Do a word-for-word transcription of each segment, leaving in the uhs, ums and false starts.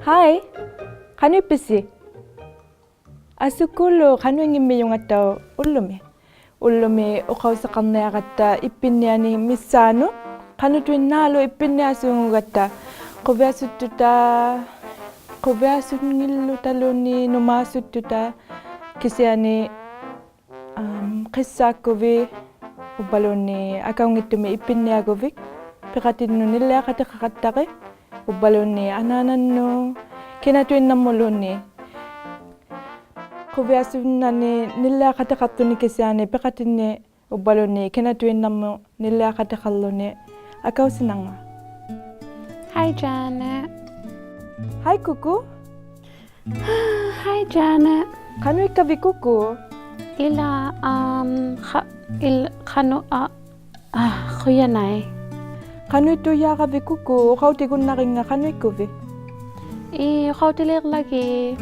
ᕼᐊᐃ, ᖃᓄᐃᑉᐱᓯ? ᐊᓱᑯᓗᒃ ᖃᓄᐃᙱᒻᒥᔪᖓᑦᑕᐅᖅ ᐅᓪᓗᒥ. ᐅᓪᓗᒥ ᐅᖃᐅᓯᖃᕐᓂᐊᕋᑦᑕ ᐃᑉᐱᓐᓂᐊᓂᒃ ᒥᔅᓵᓄᑦ, ᖃᓄᑐᐃᓐᓈᓗᒃ ᐃᑉᐱᓐᓂᐊᓲᖑᒐᑦᑕ. ᖁᕕᐊᓱᑦᑐᑕ, ᖁᕕᐊᓱᙱᓪᓗᑕᓘᓐᓃᑦ ᓄᒫᓱᑦᑐᑕ, ᑭᓯᐊᓂ ᐊᒻ, ᕿᔅᓴᒃᑯᕕᑦ, ᐅᕝᕙᓘᓐᓃᑦ ᐊᑲᐅᙱᑦᑐᒥᒃ ᐃᑉᐱᓐᓂᐊᒍᕕᑦ, ᐱᖃᑎᓐᓄᑦ ᓂᓪᓕᐊᖃᑎᖃᖃᑦᑕᕆᑦ, ᐅᕝᕙᓘᓐᓃᑦ ᐊᓈᓇᓐᓄᑦ, ᑭᓇᑐᐃᓐᓇᒧᓪᓘᓐᓃᑦ. ᖁᕕᐊᓱᓐᓇᓂᒃ ᓂᓪᓕᐊᖃᑎᖃᖅᑐᓂᒃ ᑭᓯᐊᓂ ᐱᖃᑎᓐᓂᒃ ᐅᕝᕙᓘᓐᓃᑦ ᑭᓇᑐᐃᓐᓇᒧᑦ ᓂᓪᓕᐊᖃᑎᖃᕐᓗᓂ ᐊᑲᐅᓯᓇᙵ. Hi, Janet. Hi, ᑯᑯ. Hi, Janet. ᖃᓄᐃᒃᑲᕕᑦ ᑯᑯ? ᐃᓛ, ᐊᒻ, ᖃ-, ᐃᓛ, ᖃᓄ-, ᐊ, ᐊ, ᖁᔭᓐᓇᐃ. ᖃᓄᐃᑦᑐᔮᕋᕕᑦ ᑯᑯ, ᐅᖃᐅᑎᒍᓐᓇᕆᙵ ᖃᓄᐃᒃᑯᕕᑦ? ᐄ, ᐅᖃᐅᑎᓕᕐᓚᒋᑦ.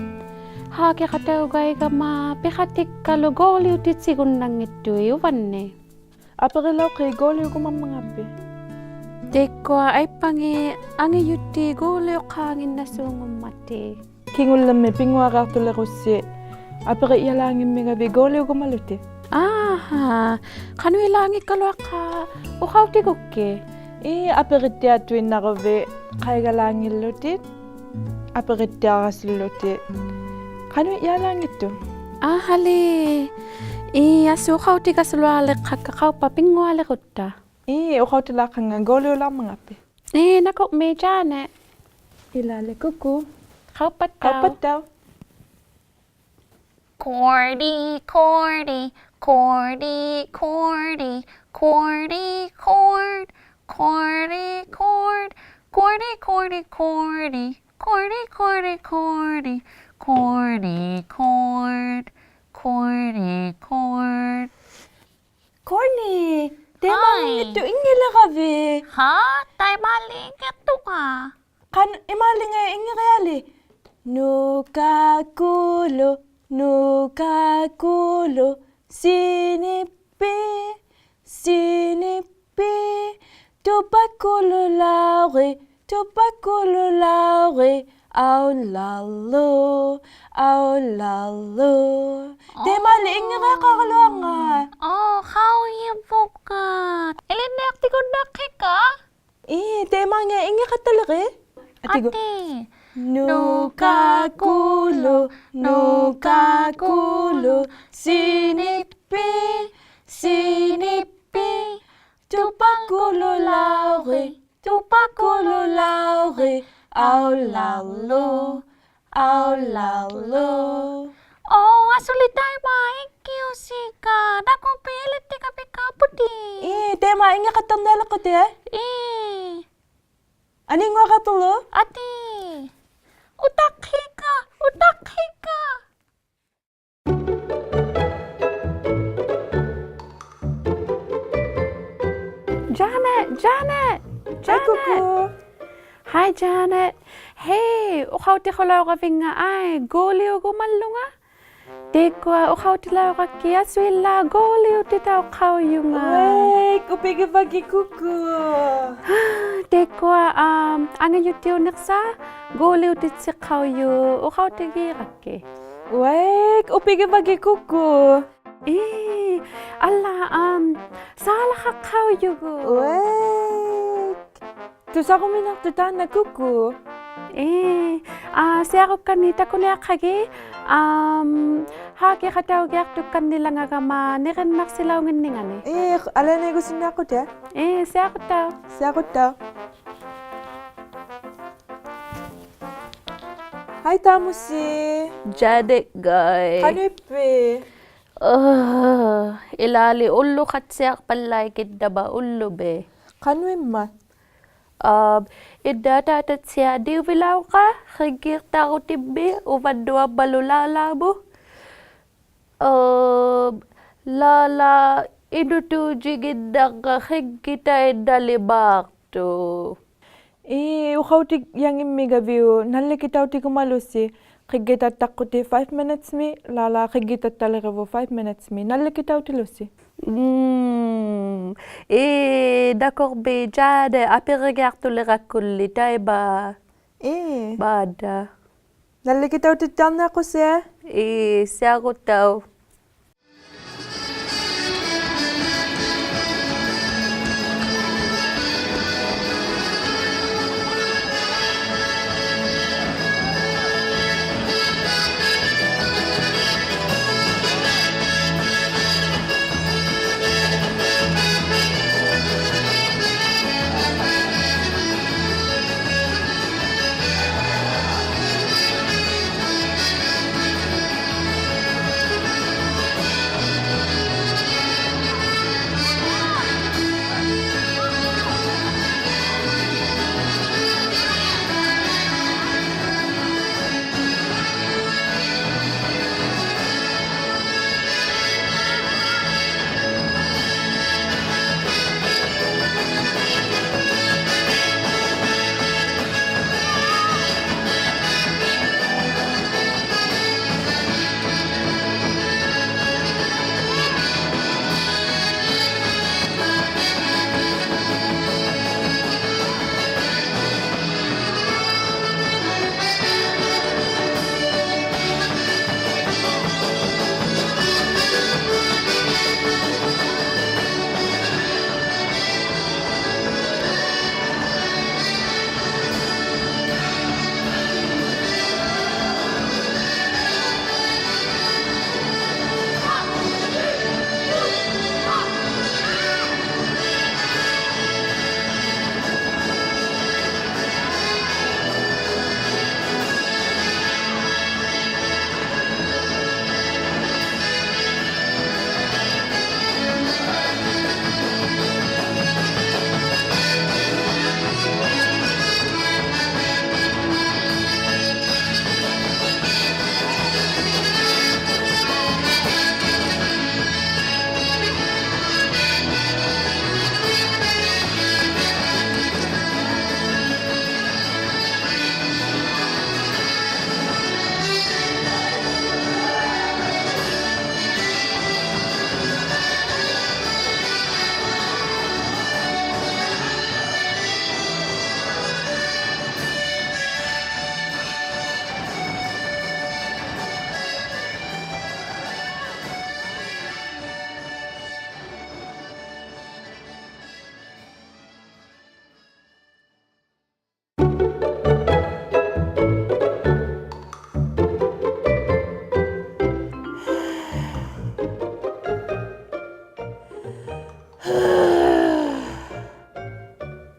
ᕼᐋᑭᖃᑕᐅᒐᐃᒐᒪ ᐱᖃᑎᒃᑲᓗ ᒍᓪᓕᐅᑎᑦᓯᒍᓐᓇᙱᑦᑐᐃᑦ ᐅᕙᓐᓂᒃ. ᐊᐱᕆᓚᐅᖅᑭᑦ ᒍᓪᓕᐅᒍᒪᒻᒪᖔᕕᑦ? ᑕᐃᒃᑯᐊ ᐊᐃᑉᐸᖏᑦ ᐊᖏᔪᑦᑏᑦ ᒍᓪᓕᐅᖅᑳᙱᓐᓇᓲᖑᒻᒪᑎᒃ. ᑭᖑᓪᓕᕐᒥᒃ ᐱᙳᐊᕆᐊᖅᑐᓕᕈᔅᓯ ᐊᐱᕆᔮᓛᙱᒻᒥᒐᕕᑦ ᒍᓪᓕᐅᒍᒪᓗᑎᑦ. ᐊᕼᐊ, ᖃᓄᐃᓛᙱᒃᑲᓗᐊᖅᑲ ᐅᖃᐅᑎᒍᒃᑭᑦ? ᐄ, ᐊᐱᕆᑦᑎᐊᖅᑐᐃᓐᓇᕈᕕᑦ ᖃᐃᒐᓛᙱᓪᓗᑎᑦ, ᐊᐱᕆᑦᑎᐊᕋᓱᓪᓗᑎᑦ. ᖃᓄᐃᔮᓛᙱᑦᑐᖅ? ᐊᕼᐊᓕ, ᐄ, ᐊᓱ ᐅᖃᐅᑎᒐᓱᓗᐊᓕᖅᑲᒃᑲ ᖃᐅᑉᐸᑦ ᐱᙳᐊᓕᕈᑦᑕ. ᐄ, ᐅᖃᐅᑎᓛᖅᑲᙵ ᒍᓪᓕᐅᓛᕐᒪᖔᕕᑦ. ᐄ, ᓇᑯᕐᒦᒃ ᔮᓂ. ᐃᓛᓕ ᑯᑯ. ᖃᐅᑉᐸᑦᑕᐅᖅ. ᖃᐅᑉᐸᑦᑕᐅᖅ. Cordy, Cordy, Cordy, Cordy, Cordy, Cord, Cordy, Cord, Cordy, Cordy, Cordy, Cordy, Cordy, Cordy, Cordy, Cord, Cordy, Cord. Cordy, ᑕᐃᒪᓐᓇ ᕼᐊᐃ. ᐃᙱᑦᑐᖅ ᐃᙱᓕᕋᕕᑦ? ᕼᐋ, ᑕᐃᒪᓕ ᐃᙱᑦᑐᖓ. ᖃᓐ-, ᐃᒪᓕᖓᐃ ᐃᙱᕆᐊᓕ. ᓄᑲᑯᓗᒃ, ᓄᑲᑯᓗᒃ, ᓯᓂᑉᐱ, ᓯᓂᑉᐱ, ᑐᐸᑯᓗᓚᐅᕆᑦ, ᑐᐸᑯᓗᓚᐅᕆᑦ, ᐊᐅᓪᓚᓗ, ᐊᐅᓪᓚᓗ. ᑕᐃᒪᓕ ᐃᙱᕆᐊᖃᕋᓗᐊᖓ. ᐆ, ᖃᐅᔨᕗᖓ. ᐃᓕᓐᓂᐊᖅᑎᒍᓐᓇᖅᑭᖓ? ᐄ, ᑕᐃᒪᙵᑦ ᐃᙱᖃᑦᑕᓕᕆᑦ. ᐊᑎᒍ. ᐊᑏ. ᓄᑲᑯᓗᒃ, ᓄᑲᑯᓗᒃ, ᓯᓂᑉᐱ, ᓯᓂᑉᐱ, ᑐᐸᑯᓗᓚᐅᕆᑦ, ᑐᐸᑯᓗᓚᐅᕆᑦ, ᐊᐅᓪᓚᓗ, ᐊᐅᓪᓚᓗ. ᐆ, ᐊᓱᓕ ᑕᐃᒪ ᐃᙱᐅᓯᖓ, ᓇᑯᕐᒦᒃ ᐃᓕᑦᑎᖓᒻᒥᖓ ᐳᑎ. ᐄ, ᑕᐃᒪ ᐃᙱᖃᑦᑕᕐᓂᐊᓕᖅᑯᑎᑦ? ᐄ. ᐊᓂᙳᐊᕋᑦᑐᓗ? ᐊᑏ. ᐅᑕᖅᑭᖓ, ᐅᑕᖅᑭᖓ. Janet, Janet, ᐊᐃ, ᑯᑯ. Janet. Hi, Janet. Hey, ᐅᖃᐅᑎᖁᓚᐅᕋᕕᙵ ᐊᐃ, ᒍᓪᓕᐅᒍᒪᓪᓗᖓ. ᑕᐃᒃᑯᐊ ᐅᖃᐅᑎᓚᐅᕋᒃᑭᑦ ᐊᓱᐃᓛᒃ ᒍᓪᓕᐅᑎᑕᐅᖅ ᖃᐅᔪᖓ. ᐅᐊᐃᒃ, ᐅᐱᒋᕙᒋᑦ ᑯᑯ. ᑕᐃᒃᑯᐊ, ᐊᒻ, ᐊᖓᔪᑦᑎᐅᓂᖅᓴᖅ ᒍᓪᓕᐅᑎᑦᓯᖅᑲᐅᔪᖅ ᐅᖃᐅᑎᒋᕋᒃᑭᑦ. ᐅᐊᐃᒃ, ᐅᐱᒋᕙᒋᑦ ᑯᑯ. ᐄ, ᐊᓪᓛᑦ, ᐊᒻ, ᓵᓚᖃᖅᑲᐅᔪᒍᑦ. ᐅᐊᐃᒃ. ᑐᓴᕈᒥᓇᖅᑐᖅ ᑖᓐᓇ ᑯᑯ. ᐄ, ᐋ, ᓯᐊᕈᒃᑲᓐᓂᒃ ᑕᑯᓂᐊᖅᑲᒋᑦ, ᐊᒻ, ᕼᐋᑭᖃᑕᐅᒋᐊᖅᑐᒃᑲᓐᓂᓚᖓᒐᒪ ᓂᕆᓐᓇᖅᓯᓚᐅᙱᓐᓂᖓᓂᒃ. ᐄ, ᐊᓕᐊᓇᐃᒍᓱᓐᓂᐊᖅᑯᑎᑦ. ᐄ, ᓯᐊᕈᑦᑕᐅᖅ. ᓯᐊᕈᑦᑕᐅᖅ. Hi, ᑖᒧᓯ. Janet ᖓᐃ. ᖃᓄᐃᑉᐱᑦ? ᐋ, ᐃᓛᓕ ᐅᓪᓗᖃᑦᓯᐊᖅᐸᓪᓚᐃᒃ ᐃᓐᓇᒪ ᐅᓪᓗᒥ. ᖃᓄᐃᒻᒪᑦ? ᐋ, ᐃᓐᓇ ᐊᑖᑕᑦᓯᐊᓃᕕᓚᐅᖅᑲ, ᕿᒡᒋᖅᑕᕈᑎᒻᒥ, ᐅᕙᓐᓄᑦ ᐊᒻᒪᓗ ᓛᓚᒧᑦ. ᐋ, ᓛᓚ ᐃᓄᑑᔾᔨᖏᓐᓇᕐᒪ ᕿᒡᒋᑕᐃᓐᓇᓕᒫᖅᑐᖅ. ᐄ, ᐅᖃᐅᑎᒋᐊᙱᒻᒥᒐᕕᐅᒃ, ᓇᓪᓕᑭᑕᐅᑎᒍᒪᓗᓯ, ᕿᒡᒋᑕᑦᑕᖅᑯᑎᑦ five minutes-ᒥ, ᓛᓚ ᕿᒡᒋᑕᑦᑕᓕᕆᕗᖅ five minutes-ᒥ, ᓇᓪᓕᑭᑕᐅᑎᓗᓯ. ᒻᒻ, ᐄ, ᓇᑯᕐᒦᒃ ᔮᓂ ᐊᐱᕆᒋᐊᖅᑐᓕᕋᒃᑯᓪᓕ ᑕᐃᒪ. ᐄ. ᒫᓐᓇ. ᓇᓪᓕᑭᑕᐅᑎᑦᑕᕐᓂᐊᖅᑯᓯ. ᐄ, ᓯᐊᕈᑦᑕᐅᖅ.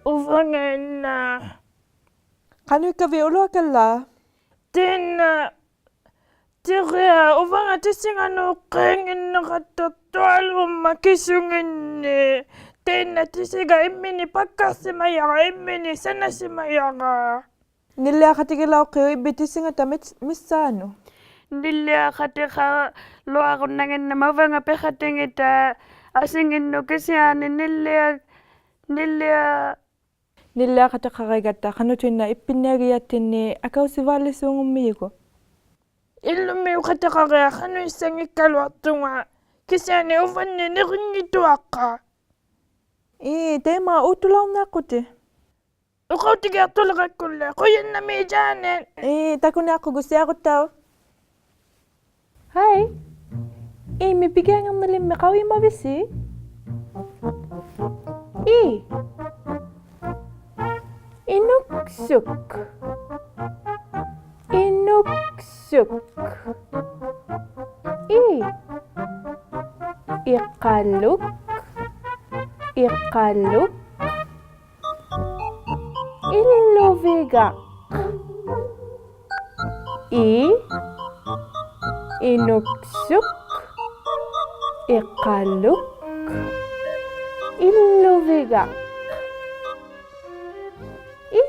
ᐅᕙᖓ ᐃᓐᓇ. ᖃᓄᐃᒃᑲᕕᑦ ᐅᓗᐊᑲᓪᓚᒃ? ᑖᓐᓇ ᑎᕆᐊ, ᐅᕙᖓ ᑎᓯᖓᓄᑦ ᕿᖏᓐᓂᖃᑦᑕᑐᐊᓘᒻᒪᑦ ᑭᓱᖏᓐᓂᒃ. ᑖᓐᓇ ᑎᓯᒐ ᐃᒻᒥᓂᒃ ᐸᒃᑲᖅᓯᒪᔭᕋ, ᐃᒻᒥᓂᒃ ᓴᓇᓯᒪᔭᕋ. ᓂᓪᓕᐊᖃᑎᒋᓚᐅᖅᑭᐅᒃ ᐃᕝᕕᑦ ᑎᓯᖓᑕ ᒥᑦ-, ᒥᑦᓵᓄᑦ? ᓂᓪᓕᐊᖃᑎᖃᓗᐊᕈᓐᓇᖏᓐᓇᒪ ᐅᕙᖓ ᐱᖃᑎᖏᑕ ᐊᓯᖏᓐᓄᑦ ᑭᓯᐊᓂ ᓂᓪᓕᐊ-, ᓂᓪᓕᐊ-, ᓂᓪᓕᐊᖃᑎᖃᕋᕆᒐᑦᑕ ᖃᓄᑐᐃᓐᓇᖅ ᐃᑉᐱᓐᓂᐊᒋᔭᑦᑎᓐᓂᒃ ᐊᑲᐅᓯᕚᓪᓕᓲᖑᒻᒥᔪᒍᑦ. ᐃᓪᓗᒥ ᐅᖃᑎᖃᕆᐊᖅ ᖃᓄᐃᓴᙱᒃᑲᓗᐊᖅᑐᖓ, ᑭᓯᐊᓂ ᐅᕙᓐᓂᒃ ᓂᕆᙱᑐᐊᖅᑲ. ᐄ, ᑕᐃᒪ ᐆᑦᑐᓚᐅᕐᓂᐊᖅᑯᑎᑦ. ᐅᖃᐅᑎᒋᐊᖅᑐᓕᕋᒃᑯᓪᓕ, ᖁᔭᓐᓇᒦᒃ ᔮᓂᑦ. ᐄ, ᑕᑯᓂᐊᖅᑯᒍᑦ ᓯᐊᕈᑦᑕᐅᖅ. ᕼᐊᐃ. ᐄ, ᒥᒃ ᐱᒋᐊᙵᕐᓂᓕᒻᒥᒃ ᖃᐅᔨᒪᕕᓯ? ᐄ. ᐃᓄᒃᓱᒃ. ᐃᓄᒃᓱᒃ. ᐄ. ᐃᖃᓗᒃ. ᐃᖃᓗᒃ. ᐃᓪᓗᕕᒐᖅ. ᐃ, ᐃᓄᒃᓱᒃ, ᐃᖃᓗᒃ. ᐃᓪᓗᕕᒐᖅ. ᐄ.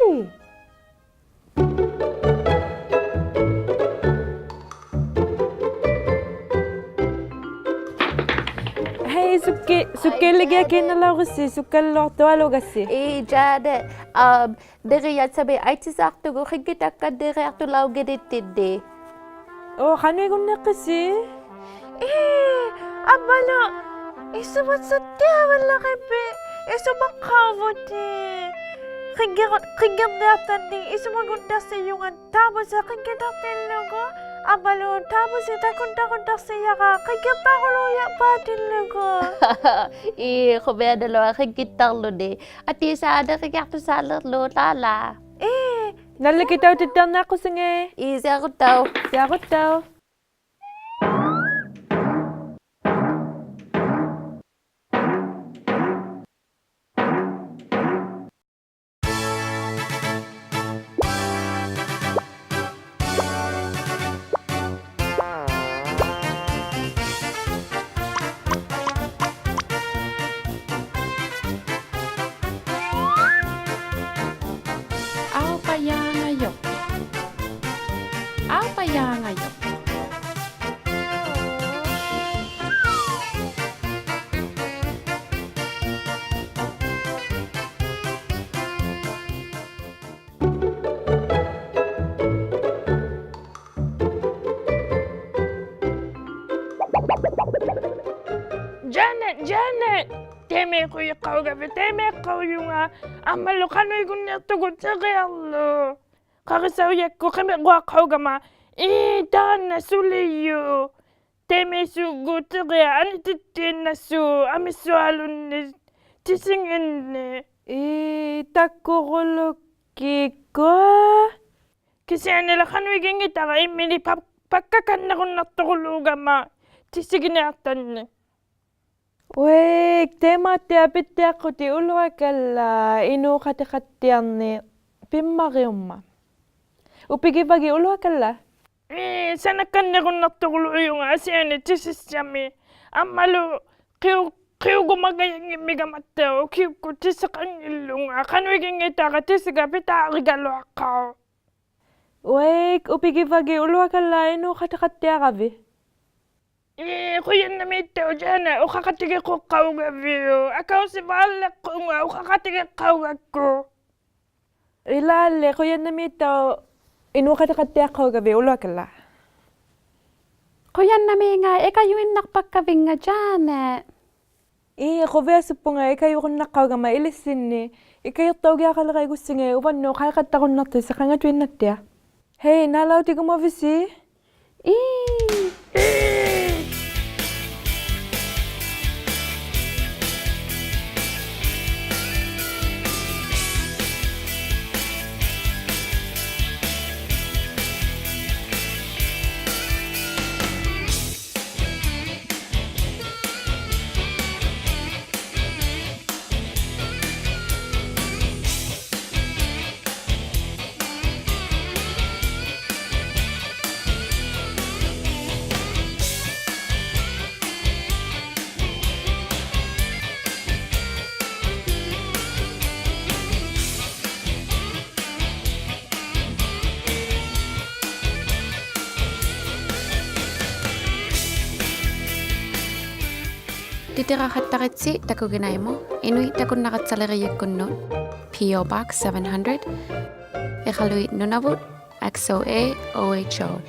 ᕼᐊᐃ, ᓱᒃᑲ-, ᓱᒃᑲᓕᒋᐊᖅ ᑭᓇᓚᐅᕆᓯ, ᓱᒃᑲᓗᐊᖅᑐᐊᓗᒐᓯ. ᐄ, ᔮᓂ, ᐊᒻ, ᓂᕆᔭᑦᓴᒥᒃ ᐊᐃᑦᓯᓵᖅᑐᒍᑦ, ᕿᙱᑕᒃᑲ ᓂᕆᐊᖅᑐᓚᐅᙱᓐᓂᑦᑎᓐᓂ. ᐆ, ᖃᓄᐃᒍᓐᓂᖅᑭᓯ? ᐄ, ᐊᒻᒪᓗ, ᐃᓱᒪᑦᓴᑦᑎᐊᕙᓪᓚᕆᒻᒥ, ᐃᓱᒪᖅᑲᐅᕗᑎᑦ. ᕿᙱᕈ-, ᕿᙱᕐᓂᐊᖅᑕᓐᓂᒃ ᐃᓱᒪᒍᓐᓇᖅᓯᔪᖓ ᑖᒧᓯ ᕿᙱᑕᖅᑎᓪᓗᒍ, ᐊᒻᒪᓗ ᑖᒧᓯ ᑕᑯᓐᓇᕈᓐᓇᖅᓯᔭᕋ ᕿᙱᑕᕈᓘᔭᕙᑎᓪᓗᒍ. ᐄ, ᖁᕕᐊᓇᓗᐊᖅ ᕿᙱᑕᕐᓗᓂ. ᐊᑏ ᓵᓇ ᕿᙱᐊᖅᑐᓴᓕᕐᓗ ᓛᓚ. ᐄ. ᓇᓪᓕᑭᑕᐅᑎᑦᑎᐊᕐᓂᐊᖅᑯᓯᖓ. ᐄ, ᓯᐊᕈᑦᑕᐅᖅ. ᓯᐊᕈᑦᑕᐅᖅ. ᐊᐅᐸᔮᖓᔪᖅ. ᐊᐅᐸᔮᖓᔪᖅ. ᔮᓂ, ᔮᓂ! ᑕᐃᒪᐃᖁᔨᖅᑲᐅᒐᕕᑦ, ᑕᐃᒪᐃᖅᑲᐅᔪᖓ. ᐊᒻᒪᓗ ᖃᓄᐃᒍᓐᓂᖅᑐᒍᑦ ᑎᕆᐊᕐᓗ. ᖃᕆᓴᐅᔭᒃᑯᑦ ᕿᒥᕐᕈᐊᖅᑲᐅᒐᒪ. ᐄ, ᑖᓐᓇ ᓱᓕᔪᖅ. ᑕᐃᒪᐃᓲᒍᑦ ᑎᕆᐊᖅ ᐊᓂᑎᑦᑎᓐᓇᓲᖅ ᐊᒥᓱᐊᓗᓐᓂᒃ ᑎᓯᖏᓐᓂᒃ. ᐄ, ᑕᑯᕈᓗᒃᑭᒃᑯ. ᑭᓯᐊᓂᓕ ᖃᓄᐃᒋᙱᑕᕋ ᐃᒻᒥᓂᒃ ᐸᒃ-, ᐸᒃᑲᒃᑲᓐᓂᕈᓐᓇᖅᑐᕈᓘᒐᒪ ᑎᓯᒋᓂᐊᖅᑕᓐᓂᒃ. ᐅᐊᐃᒃ, ᑕᐃᒫᑦᑎᐊᖅ ᐱᑦᑎᐊᖅᑯᑎᑦ ᐅᓗᐊᑲᓪᓚᒃ ᐃᓅᖃᑎᖃᑦᑎᐊᕐᓂᒃ ᐱᒻᒪᕆᐅᒻᒪᑦ. ᐅᐱᒋᕙᒋᑦ ᐅᓗᐊᑲᓪᓚᒃ? ᐄ, ᓴᓇᒃᑲᓐᓂᕈᓐᓇᖅᑐᕈᓘᔪᖓ ᐊᓯᐊᓂᒃ ᑎᓯᔅᓴᒥᒃ. ᐊᒻᒪᓗ ᕿᐅ-, ᕿᐅᒍᒪᒐᔭᙱᒻᒥᒐᒪᑦᑕᐅᖅ ᑭᐅᒃᑯᑦ ᑎᓯᖃᙱᓪᓗᖓ. ᖃᓄᐃᒋᙱᑕᕋ ᑎᓯᒐ ᐱᑖᕆᒐᓗᐊᖅᑲᐅᒃ. ᐅᐊᐃᒃ, ᐅᐱᒋᕙᒋᑦ ᐅᓗᐊᑲᓪᓚᒃ ᐃᓅᖃᑎᖃᑦᑎᐊᕋᕕᑦ? ᐄ, ᖁᔭᓐᓇᒦᑦᑕᐅᖅ ᔮᓂ, ᐅᖃᖃᑎᒋᖁᖅᑲᐅᒐᕕᐅᒃ. ᐊᑲᐅᓯᕙᓪᓕᖅᑯᖓ ᐅᖃᖃᑎᒋᖅᑲᐅᒐᒃᑯ. ᐃᓛᓕ, ᖁᔭᓐᓇᒦᑦᑕᐅᖅ ᐃᓅᖃᑎᖃᑦᑎᐊᖅᑲᐅᒐᕕᑦ ᐅᓗᐊᑲᓪᓚᒃ. ᖁᔭᓐᓇᒦᖓ, ᐃᑲᔪᐃᓐᓇᖅᐸᒃᑲᕕᙵ ᔮᓂ. ᐄ, ᖁᕕᐊᓱᑉᐳᖓ ᐃᑲᔪᕈᓐᓇᖅᑲᐅᒐᒪ ᐃᓕᔅᓯᓐᓂᒃ. ᐃᑲᔪᖅᑕᐅᒋᐊᖃᓕᕋ ᐃᒍᔅᓯᖓ ᐅᕙᓐᓄᑦ ᖃᐃᖃᑦᑕᕈᓐᓇᖅᑐᓯ ᖃᖓᑐᐃᓐᓇᑦᑎᐊᖅ. ᕼᐊᐃ, ᓈᓚᐅᑎᒍᒪᕕᓯ? ᐄ. ᑎᑎᕋᖃᑦᑕᕆᑦᓯ ᑕᑯᒋᓇᐃᒧᑦ, ᐃᓄᐃᑦ ᑕᑯᓐᓇᒐᑦᓴᓕᕆᔨᒃᑯᓐᓄᑦ, P O Box seven hundred, ᐃᖃᓗᐃᑦ ᓄᓇᕗᑦ, X O A O H O.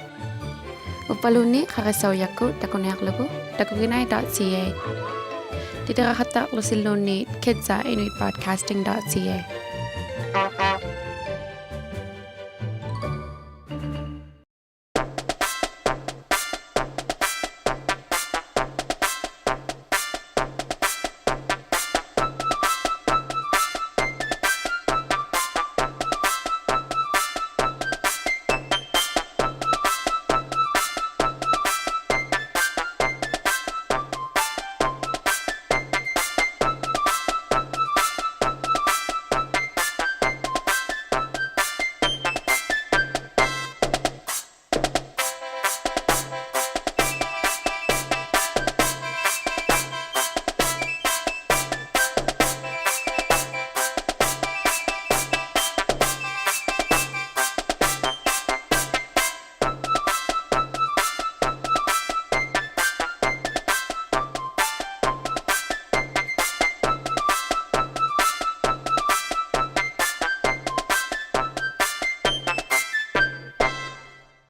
ᐅᕝᕙᓘᓐᓃᑦ ᖃᕆᓴᐅᔭᒃᑯᑦ ᑕᑯᓂᐊᕐᓗᒍ, takuginai dot C A. ᑎᑎᕋᖃᑦᑕᕐᓗᓯᓘᓐᓃᑦ kids at inuit broadcasting dot C A.